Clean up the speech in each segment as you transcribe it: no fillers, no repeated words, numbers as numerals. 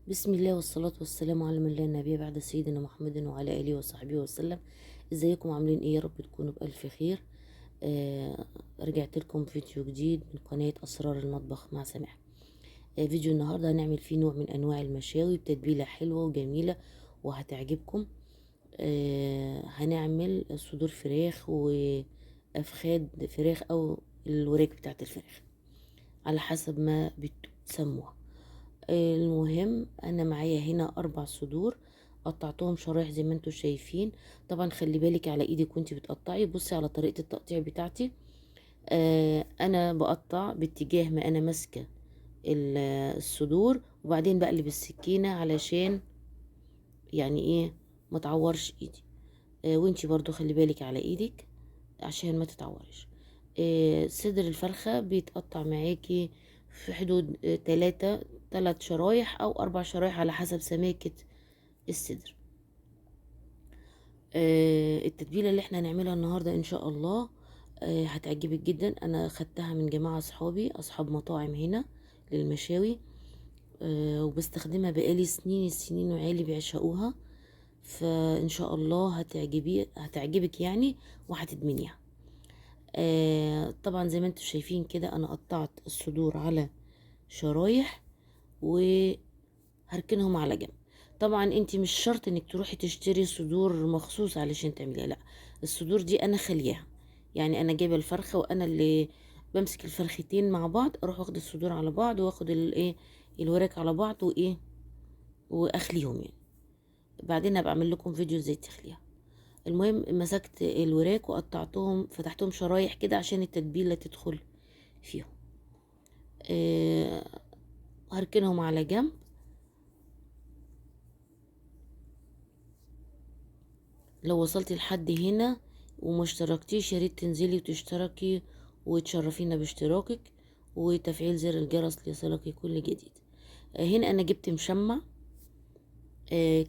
بسم الله والصلاة والسلام على من لا نبي بعد سيدنا محمد وعلى آله وصحبه وسلم. ازيكم عاملين ايه؟ يا رب تكونوا بألف خير. رجعت لكم فيديو جديد من قناة أسرار المطبخ مع سماح. فيديو النهاردة هنعمل فيه نوع من أنواع المشاوي بتتبيلة حلوة وجميلة وهتعجبكم. هنعمل صدور فراخ وأفخاد فراخ أو الوراك بتاعت الفراخ على حسب ما بتسموها. المهم انا معايا هنا 4 صدور قطعتهم شرايح زي ما انتم شايفين. طبعا خلي بالك على ايدك وانت بتقطعي، بصي على طريقه التقطيع بتاعتي. انا بقطع باتجاه ما انا ماسكه الصدور، وبعدين بقلب السكينة علشان يعني ايه ما تعورش ايدي. وانتي برضو خلي بالك على ايدك عشان ما تتعورش. صدر الفرخه بيتقطع معاكي في حدود 3 شرايح او 4 شرايح على حسب سماكة الصدر. التتبيلة اللي احنا هنعملها النهاردة ان شاء الله هتعجبك جدا. انا خدتها من جماعة اصحابي، اصحاب مطاعم هنا للمشاوي، وبستخدمها بقالي سنين السنين وعيالي بيعشقوها، فان شاء الله هتعجبك يعني وهتدمنيها. طبعا زي ما انتم شايفين كده انا قطعت الصدور على شرايح وهركنهم على جنب. طبعا انت مش شرط انك تروحي تشتري صدور مخصوص علشان تعمليها، لا، الصدور دي انا خليها، يعني انا جايبه الفرخه وانا اللي بمسك الفرختين مع بعض، اروح واخد الصدور على بعض واخد الايه الوراك على بعض وايه واخليهم يعني. بعدين هبقى اعمل لكم فيديو ازاي تخليها. المهم مسكت الوراك وقطعتهم، فتحتهم شرايح كده عشان التتبيله تدخل فيهم. هركنهم على جنب. لو وصلتي لحد هنا وما اشتركتيش يا ريت تنزلي وتشتركي وتشرفينا باشتراكك وتفعيل زر الجرس ليصلك كل جديد. هنا انا جبت مشمع،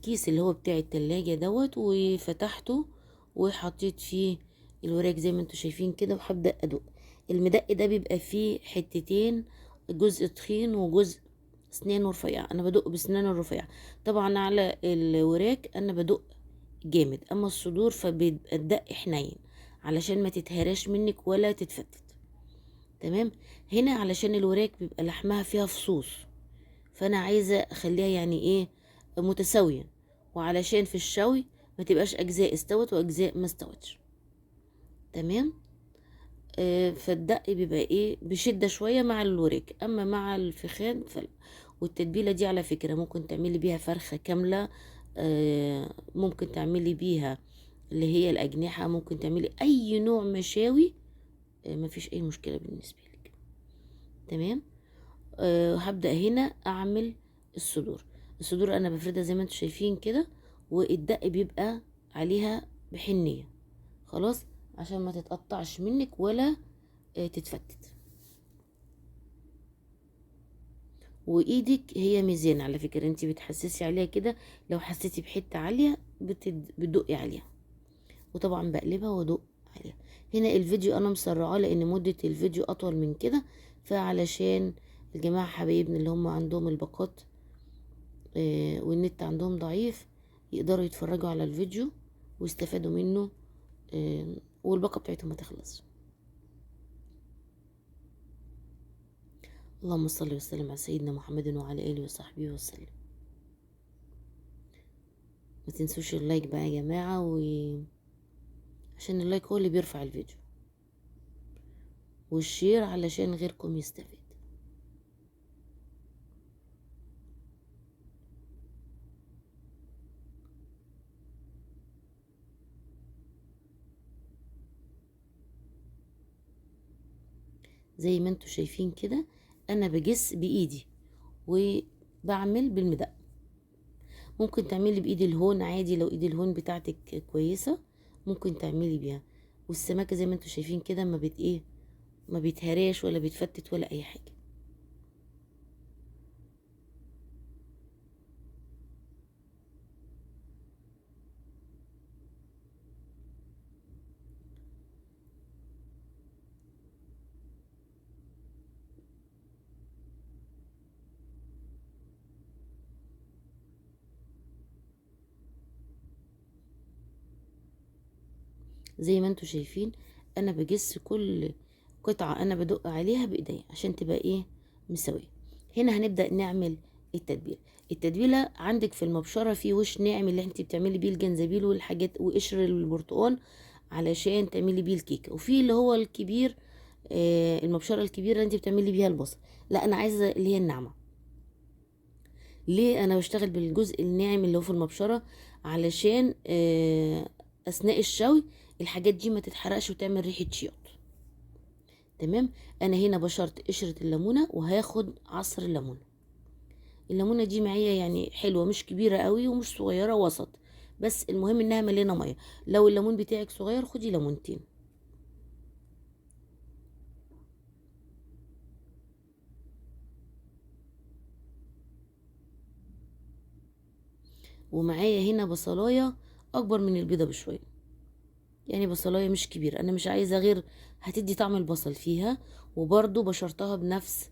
كيس اللي هو بتاع التلاجة دوت، وفتحته وحطيت فيه الوراك زي ما انتوا شايفين كده، وهبدأ ادق. المدق ده بيبقى فيه حتتين، جزء تخين وجزء سنانه رفيعة. انا بدق بسنانه الرفيعة. طبعا على الوراك انا بدق جامد، اما الصدور فبيبقى الدق حنين علشان ما تتهراش منك ولا تتفتت. تمام. هنا علشان الوراك بيبقى لحمها فيها فصوص، فانا عايزة اخليها يعني ايه متساوية، وعلشان في الشوي ما تبقاش اجزاء استوت واجزاء ما استوتش. تمام. فالدق بيبقى ايه بشدة شوية مع الوراك، اما مع الفخاد فلا. والتتبيلة دي على فكرة ممكن تعملي بيها فرخة كاملة، ممكن تعملي بيها اللي هي الأجنحة، ممكن تعملي اي نوع مشاوي، مفيش اي مشكلة بالنسبة لك. تمام. هبدأ هنا اعمل الصدور. الصدور انا بفردها زي ما انتم شايفين كده، والدق بيبقى عليها بحنية خلاص عشان ما تتقطعش منك ولا تتفتت. وايدك هي ميزان على فكرة، انتي بتحسسي عليها كده، لو حسيتي بحتة عالية بتدقي عليها. وطبعا بقلبها وادق عليها. هنا الفيديو انا مسرعاه لان مدة الفيديو اطول من كده، فعلشان الجماعة حبايبنا اللي هم عندهم الباقات، والنت عندهم ضعيف يقدروا يتفرجوا على الفيديو ويستفادوا منه، والباقة بتاعتهم ما تخلصش. اللهم صل وسلم على سيدنا محمد وعلى آله وصحبه وسلم. ما تنسوش ال like بقى يا جماعة، عشان ال like هو اللي بيرفع الفيديو، وال share علشان غيركم يستفيد. زي ما انتوا شايفين كده انا بجس بايدي وبعمل بالمدق. ممكن تعملي بايد الهون عادي، لو ايد الهون بتاعتك كويسة ممكن تعملي بيها. والسماكه زي ما انتوا شايفين كده ما بت ايه ما بيتهراش ولا بيتفتت ولا اي حاجة. زي ما انتوا شايفين انا بجس كل قطعة انا بدق عليها بايديا عشان تبقى ايه مساوية. هنا هنبدأ نعمل التتبيلة. التتبيلة عندك في المبشرة في وش ناعم اللي انت بتعملي بيه الجنزبيل والحاجات وقشر البرتقال علشان تعملي بيه الكيكة، وفي اللي هو الكبير المبشرة الكبيرة اللي انت بتعملي بيها البصل. لا انا عايزة اللي هي الناعمة. ليه انا بشتغل بالجزء الناعم اللي هو في المبشرة؟ علشان اثناء الشوي الحاجات دي ما تتحرقش وتعمل ريحة شياط. تمام. انا هنا بشرت قشرة الليمونة وهاخد عصر الليمونة. الليمونة دي معايا يعني حلوة، مش كبيرة قوي ومش صغيرة، وسط، بس المهم انها مليانة مية. لو الليمون بتاعك صغير خدي ليمونتين. ومعايا هنا بصلاية اكبر من البيضة بشوية، يعني بصلاية مش كبيرة، انا مش عايزة غير هتدي طعم البصل فيها. وبرضو بشرتها بنفس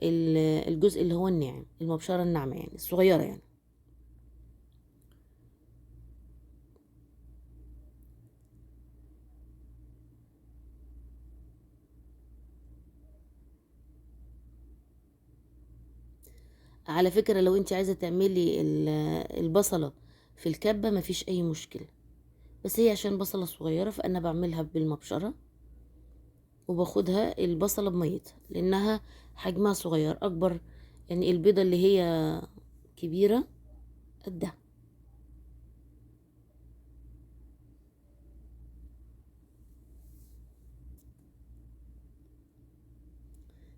الجزء اللي هو الناعم، المبشرة الناعمة يعني الصغيرة يعني. على فكرة لو انت عايزة تعملي البصلة في الكبة مفيش اي مشكلة، بس هي عشان بصلة صغيرة فانا بعملها بالمبشرة، وباخدها البصلة بميتها لانها حجمها صغير، اكبر يعني البيضة اللي هي كبيرة قدها.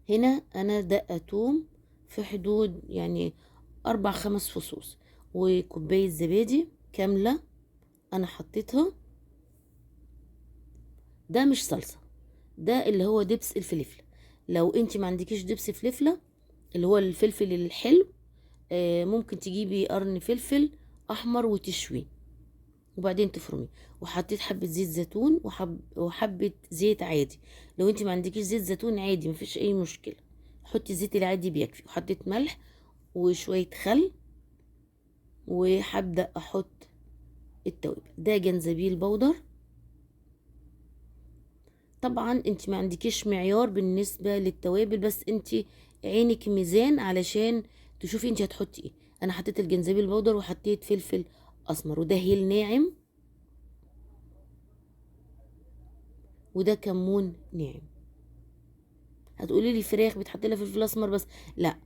هنا انا دقة توم في حدود يعني 4-5 فصوص، وكوباية زبادي كاملة انا حطيتها. ده مش صلصة، ده اللي هو دبس الفلفلة. لو انت ما عندكيش دبس فلفلة اللي هو الفلفل الحلو، ممكن تجيبي قرن فلفل احمر وتشويه وبعدين تفرميه. وحطيت حبة زيت زيتون وحبة زيت عادي. لو انت ما عندكيش زيت زيتون عادي مفيش اي مشكلة، حطي الزيت العادي بيكفي. وحطيت ملح وشوية خل، وهبدأ احط التوابل. ده جنزبيل بودر. طبعا انت ما عندكيش معيار بالنسبة للتوابل، بس انت عينك ميزان علشان تشوفي انت هتحطي ايه. انا حطيت الجنزبيل بودر وحطيت فلفل اسمر، وده هيل ناعم، وده كمون ناعم. هتقولي لي فراخ بتحط لها فلفل اسمر بس؟ لا،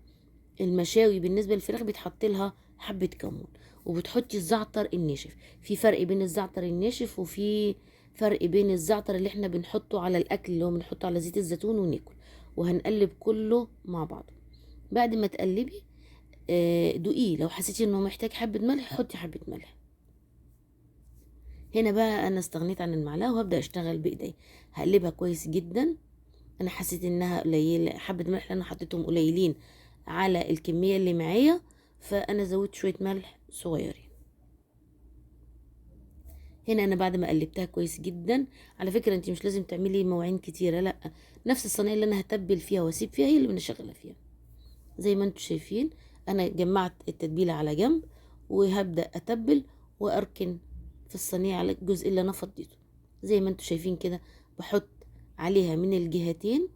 المشاوي بالنسبه للفراخ بيتحط لها حبه كمون، وبتحطي الزعتر الناشف. في فرق بين الزعتر الناشف وفي فرق بين الزعتر اللي احنا بنحطه على الاكل اللي هو بنحطه على زيت الزيتون وناكل. وهنقلب كله مع بعضه. بعد ما تقلبي دوقيه، لو حسيتي انه محتاج حبه ملح حطي حبه ملح. هنا بقى انا استغنيت عن المعلقه وهبدا اشتغل بايدي. هقلبها كويس جدا. انا حسيت انها قليله حبه ملح اللي انا حطيتهم قليلين على الكميه اللي معايا، فانا زودت شويه ملح صغيرين. هنا انا بعد ما قلبتها كويس جدا، على فكره انت مش لازم تعملي مواعين كتيره، لا، نفس الصينيه اللي انا هتبل فيها واسيب فيها هي اللي انا شغاله فيها. زي ما انتم شايفين انا جمعت التتبيله على جنب، وهبدا اتبل واركن في الصينيه على الجزء اللي انا فضيته. زي ما انتم شايفين كده بحط عليها من الجهتين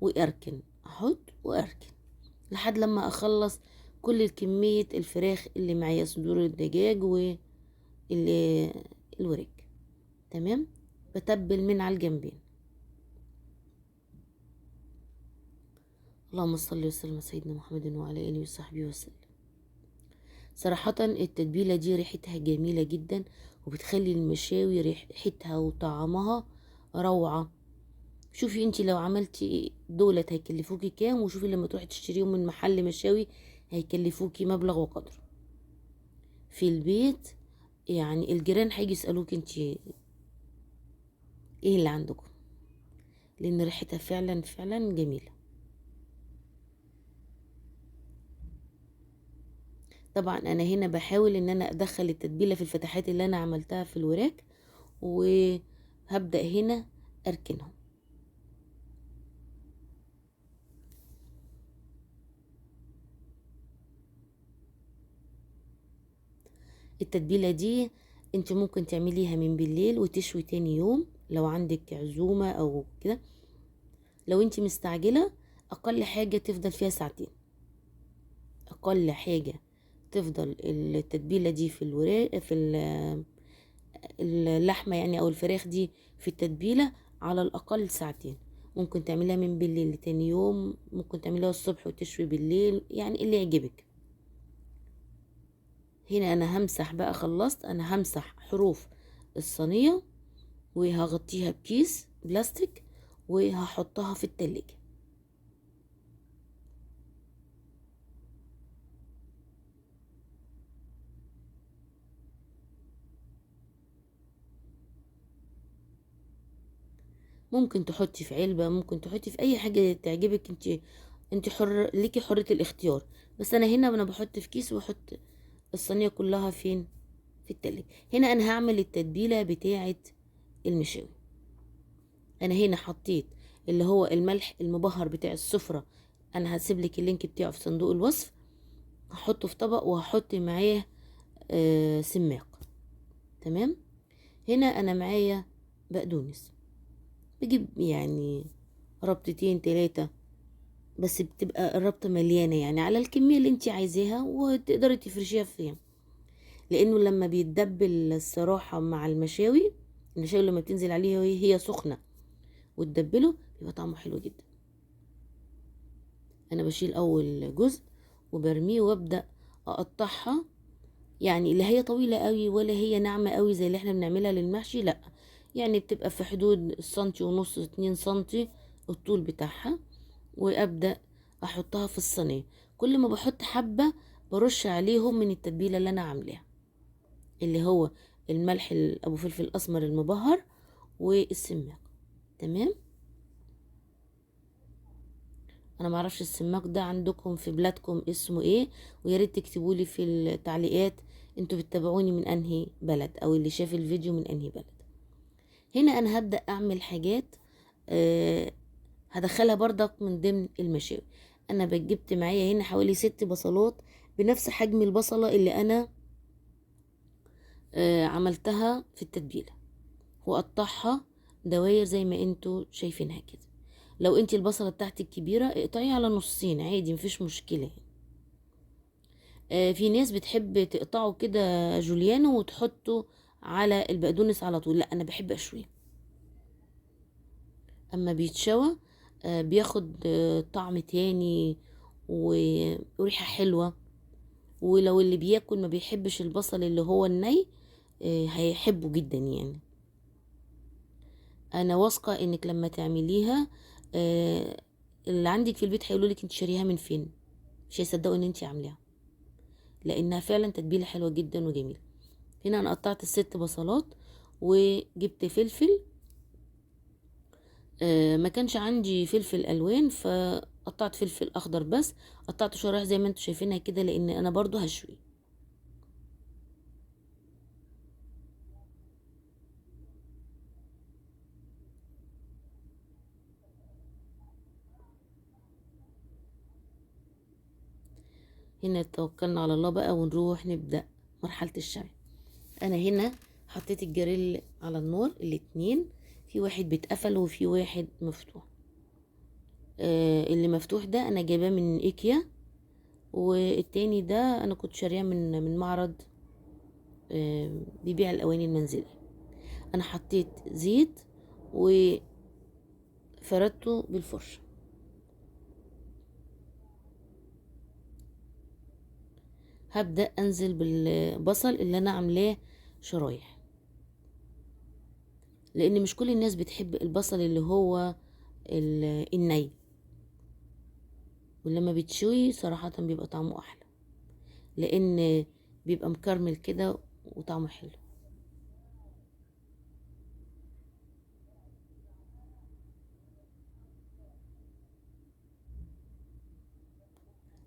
واركن، احط واركن لحد لما اخلص كل الكمية الفراخ اللي معايا، صدور الدجاج والورك. تمام. بتبل من على الجنبين. اللهم صل وسلم على سيدنا محمد وعلى اله وصحبه وسلم. صراحة التتبيلة دي ريحتها جميلة جدا، وبتخلي المشاوي ريحتها وطعمها روعة. شوفي انتي لو عملتي دولت هيكلفوكي كام، وشوفي لما تروحي تشتريهم من محل مشاوي هيكلفوكي مبلغ وقدره. في البيت يعني الجيران هيجي يسألوكي انتي ايه اللي عندكم، لان ريحتها فعلا فعلا جميلة. طبعا انا هنا بحاول ان انا ادخل التتبيلة في الفتحات اللي انا عملتها في الوراك، وهبدأ هنا اركنهم. التتبيلة دي انت ممكن تعمليها من بالليل وتشوي تاني يوم لو عندك عزومة او كده. لو انت مستعجلة اقل حاجة تفضل فيها ساعتين، اقل حاجة تفضل التتبيلة دي في الوراق في اللحمة يعني او الفراخ دي في التتبيلة على الاقل ساعتين. ممكن تعمليها من بالليل لتاني يوم، ممكن تعمليها الصبح وتشوي بالليل، يعني اللي يعجبك. هنا انا همسح بقى، خلصت، انا همسح حروف الصينية وهغطيها بكيس بلاستيك وهحطها في التلاجة. ممكن تحطي في علبة، ممكن تحطي في اي حاجة تعجبك، انت حر، ليكي حرية الاختيار. بس انا هنا بحط في كيس واحط الصينية كلها فين؟ في التلاجة. هنا انا هعمل التتبيلة بتاعة المشاوي. انا هنا حطيت اللي هو الملح المبهر بتاع السفرة، انا هسيب لك ال link بتاعه في صندوق الوصف. هحطه في طبق وهحط معاه سماق. تمام. هنا انا معايا بقدونس، بجيب يعني ربطتين 3 بس، بتبقى الربطة مليانة يعني على الكمية اللي انت عايزاها وتقدري تفرشيها فيها، لانه لما بيتدبل الصراحة مع المشاوي، المشاوي لما بتنزل عليها وهي سخنة وتدبله بيبقى طعمه حلو جدا. انا بشيل اول جزء وبرميه وابدأ اقطعها، يعني لا هي طويلة قوي ولا هي ناعمة قوي زي اللي احنا بنعملها للمحشي، لا يعني بتبقى في حدود سنتي ونص، 2 سنتي الطول بتاعها. وابدأ احطها في الصينية. كل ما بحط حبة برش عليهم من التتبيلة اللي انا عاملاها، اللي هو الملح ابو فلفل اسمر المبهر والسماق. تمام. انا معرفش السماق ده عندكم في بلادكم اسمه ايه، ويا ريت تكتبولي في التعليقات انتوا بتتابعوني من انهي بلد، او اللي شاف الفيديو من انهي بلد. هنا انا هبدأ اعمل حاجات، هدخلها بردك من ضمن المشاوي. انا جبت معايا هنا حوالي 6 بصلات بنفس حجم البصلة اللي انا عملتها في التتبيلة، واقطعها دواير زي ما انتوا شايفينها كده. لو انتي البصلة بتاعتك كبيرة اقطعيها على نصين عادي، مفيش مشكلة. في ناس بتحب تقطعه كده جوليانو وتحطه على البقدونس على طول، لا انا بحب اشويه. اما بيتشوى، بياخد طعم تاني وريحة حلوة. ولو اللي بياكل ما بيحبش البصل اللي هو الني، هيحبه جدا. انا واثقة انك لما تعمليها، اللي عندك في البيت هيقولوا لك انت شاريها من فين، مش هيصدقوا ان انت عاملاها، لانها فعلا تتبيلة حلوة جدا وجميلة. هنا انا قطعت ال6 بصلات وجبت فلفل، ما كانش عندي فلفل الوان فقطعت فلفل اخضر بس، قطعته شرايح زي ما انتم شايفينها كده لان انا برضو هشوي. هنا توكلنا على الله بقى ونروح نبدأ مرحلة الشوي. انا هنا حطيت الجريل على النار الاتنين، في واحد بيتقفل وفي واحد مفتوح. اللي مفتوح ده انا جايباه من ايكيا، والتاني ده انا كنت شارياه من معرض بيبيع الاواني المنزليه. انا حطيت زيت وفردته بالفرشه. هبدأ انزل بالبصل اللي انا عاملاه شرايح، لان مش كل الناس بتحب البصل اللي هو الني، ولما بتشوي صراحة بيبقى طعمه احلى لان بيبقى مكرمل كده وطعمه حلو.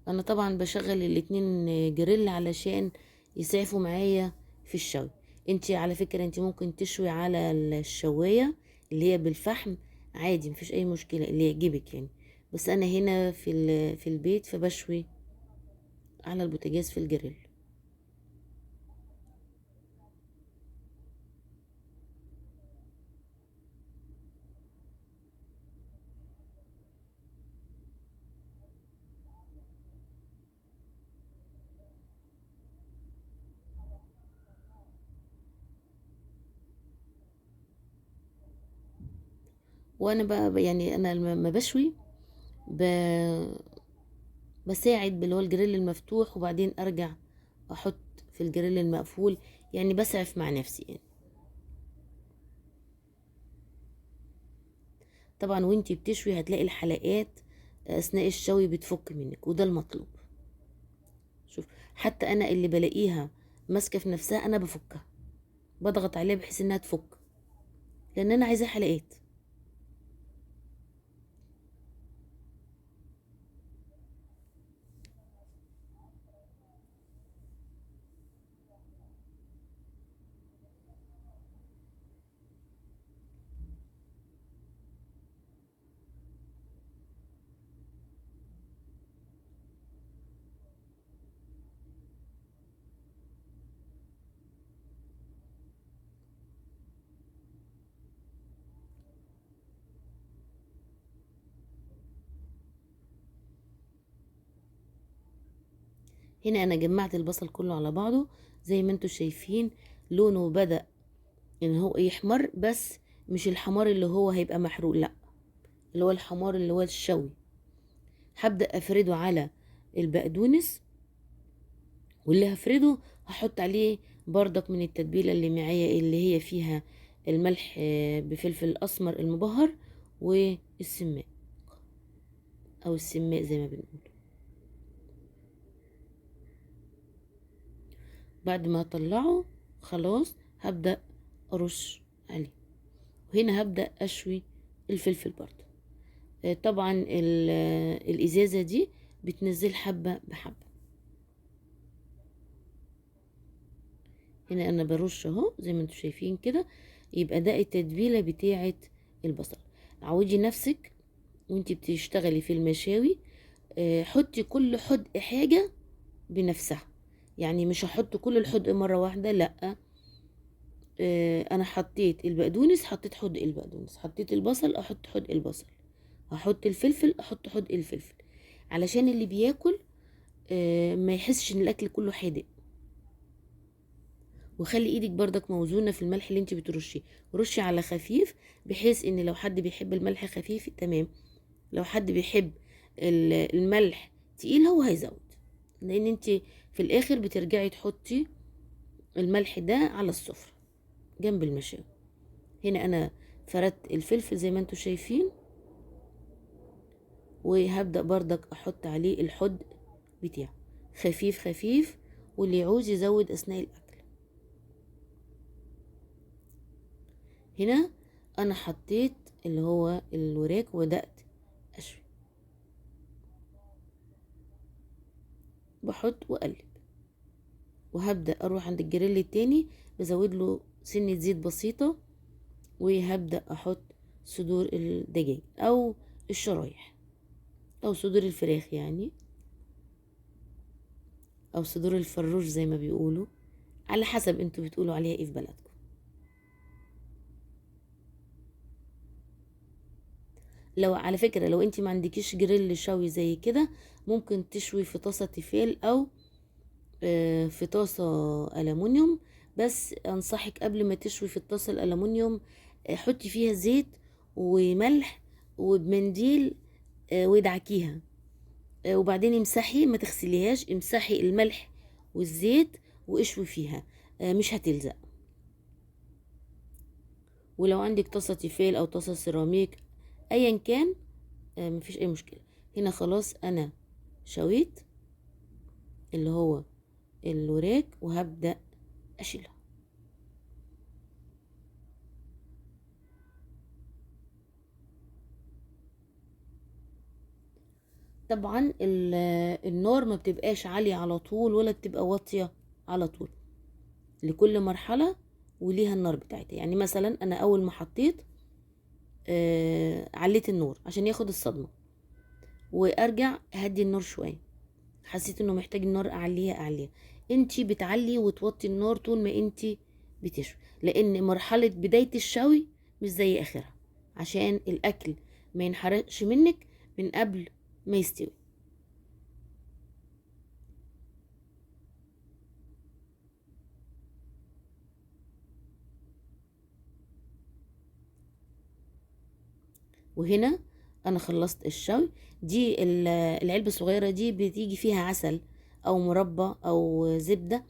انا طبعا بشغل الاتنين جريل علشان يسعفوا معايا في الشوي. انتي على فكرة انتي ممكن تشوي على الشواية اللي هي بالفحم عادي، مفيش اي مشكلة، اللي يعجبك. بس انا هنا في البيت فبشوي على البوتاجاز في الجريل. وانا بقى يعني انا لما بشوي بساعد باللي هو الجريل المفتوح، وبعدين ارجع احط في الجريل المقفول، يعني بسعف مع نفسي يعني. طبعا وانتي بتشوي هتلاقي الحلقات اثناء الشوي بتفك منك، وده المطلوب. شوف حتى انا اللي بلاقيها ماسكه في نفسها انا بفكها، بضغط عليها بحيث انها تفك، لان انا عايزه حلقات. هنا انا جمعت البصل كله على بعضه زي ما انتم شايفين، لونه بدأ ان هو يحمر، بس مش الحمار اللي هو هيبقى محروق، لا، اللي هو الحمار اللي هو الشوي. هبدأ افرده على البقدونس، واللي هفرده هحط عليه بردك من التتبيلة اللي معايا اللي هي فيها الملح بفلفل اسمر المبهر والسماق، او السماق زي ما بنقول. بعد ما اطلعه خلاص هبدأ ارش عليه، وهنا هبدأ اشوي الفلفل برضه. طبعا الازازة دي بتنزل حبة بحبة. هنا انا برش اهو زي ما انتم شايفين كده. يبقى ده التتبيلة بتاعة البصل. عودي نفسك وانتي بتشتغلي في المشاوي، حطي كل حدق حاجة بنفسها، يعني مش هحط كل الحدق مرة واحدة، لا. انا حطيت البقدونس حطيت حدق البقدونس، حطيت البصل احط حدق البصل، هحط الفلفل احط حدق الفلفل، علشان اللي بياكل ما يحسش ان الاكل كله حادق. وخلي ايدك بردك موزونة في الملح اللي انت بترشيه، رشي على خفيف بحيث ان لو حد بيحب الملح خفيف تمام، لو حد بيحب الملح تقيل هو هيزود، لان انت في الاخر بترجعي تحطي الملح ده على السفرة جنب المشاوي. هنا انا فردت الفلفل زي ما انتم شايفين، وهبدأ بردك احط عليه الحدق بتاعه خفيف خفيف، واللي يعوز يزود اثناء الاكل. هنا انا حطيت اللي هو الوراك وبدأت اشوي، بحط واقلب، وهبدأ اروح عند الجريل التاني بزود له سنة زيت بسيطة، وهبدأ احط صدور الدجاج او الشرايح او صدور الفراخ يعني، او صدور الفروج زي ما بيقولوا، على حسب انتوا بتقولوا عليها ايه في بلدكم. لو على فكرة لو انت ما عندكيش جريل شوي زي كده، ممكن تشوي في طاسة تيفال او في طاسة ألمونيوم، بس انصحك قبل ما تشوي في الطاسة الألمونيوم حطي فيها زيت وملح وبمنديل وادعكيها، وبعدين امسحي، ما تغسليهاش، امسحي الملح والزيت واشوي فيها، مش هتلزق. ولو عندك طاسة تيفال او طاسة سيراميك ايا كان مفيش اي مشكلة. هنا خلاص انا شويت اللي هو الوراك، وهبدأ اشيلها. طبعا النار ما بتبقاش عالية على طول ولا بتبقى واطية على طول، لكل مرحلة وليها النار بتاعتها. يعني مثلا انا اول ما حطيت عليت النور عشان ياخد الصدمة، وارجع اهدي النار شوية، حسيت انه محتاج النار اعليها اعليها. انتي بتعلي وتوطي النار طول ما انتي بتشوي، لان مرحلة بداية الشوي مش زي اخرها، عشان الاكل ما ينحرقش منك من قبل ما يستوي. وهنا انا خلصت الشوي. دي العلبة الصغيرة دي بتيجي فيها عسل او مربى او زبدة،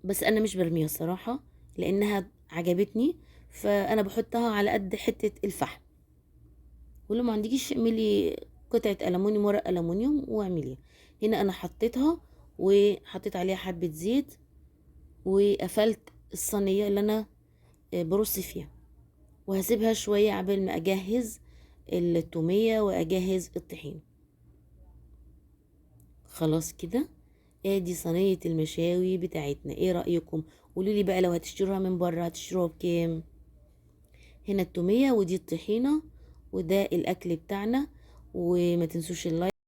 بس انا مش برميها الصراحة لانها عجبتني، فانا بحطها على قد حتة الفحم. ولو ما عندكيش اعملي قطعة ألمونيوم، ورق ألمونيوم، واعمليها. هنا انا حطيتها وحطيت عليها حبة زيت وقفلت الصينية اللي انا برص فيها، وهسيبها شوية عبال ما اجهز التومية واجهز الطحين. خلاص كده ادي صينية المشاوي بتاعتنا. ايه رأيكم؟ قولولي بقى لو هتشتروها من بره هتشتروها بكام؟ هنا التومية ودي الطحينة وده الاكل بتاعنا. وما تنسوش ال like.